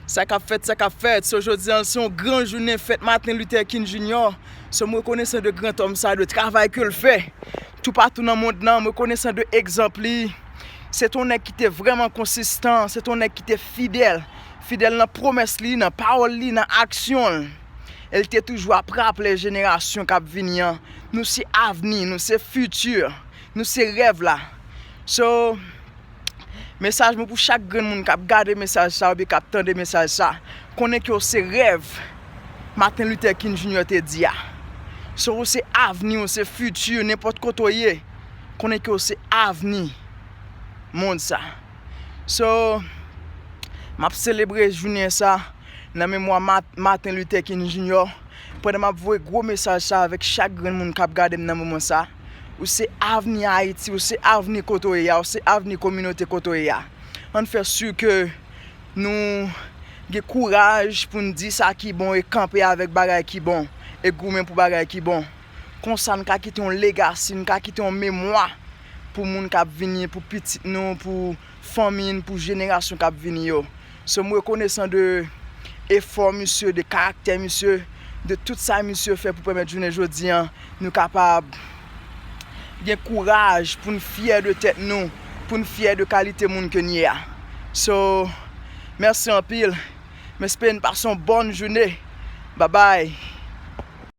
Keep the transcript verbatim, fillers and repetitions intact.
Sa k ap fèt, sa k ap fèt. So, jodi a, se yon gran jounen fèt Martin Luther King Junior. So, m rekonesan de grandòm sa, de travay ke l fè toupatou nan mond lan. M rekonesan de egzanp li. Se te yon nèg ki te vrèman konsistan, se te yon nèg ki te fidèl. Fidèl nan pwomès li, nan pawòl li, nan aksyon l. E l te toujou ap raple jenerasyon k ap vini an, nou se avni, nou se fiti, nou se rèv la. So, mesaj mwen pou chak grenn moun k ap gade mesaj sa oubyen k ap tande mesaj sa, konnen ke w se rèv Martin Luther King Junior te di a. So, ou se avni, ou se fiti, nenpòt kote w ye, konnen ke w se avni mond sa. So, m ap selebre jounen sa nan memwa Mat- Martin Luther King Junior. Pandan m ap voye gwo mesaj sa avèk chak grenn moun k ap gade m nan moman sa, ou se avni Ayiti, ou se avni kote w ye a, ou se avni kominote kote w ye a. Ann fè si ke nou gen kouraj pou n di sa ki bon e kanpe avèk bagay ki bon e goumen pou bagay ki bon. Konsa, n ka kite yon legasi, n ka kite yon memwa pou moun k ap vini, pou pitit nou, pou fanmi n, pou jenerasyon k ap vini yo. So, m rekonesan de efò misye, de karaktè misye, de tout sa misye fè pou pèmèt jounen jodi an, nou kapab gen kouraj pou n fyè de tèt nou, pou n fyè de kalite moun ke n ye a. So, mèsi anpil. M espere n pase yon bòn jounen. Babay.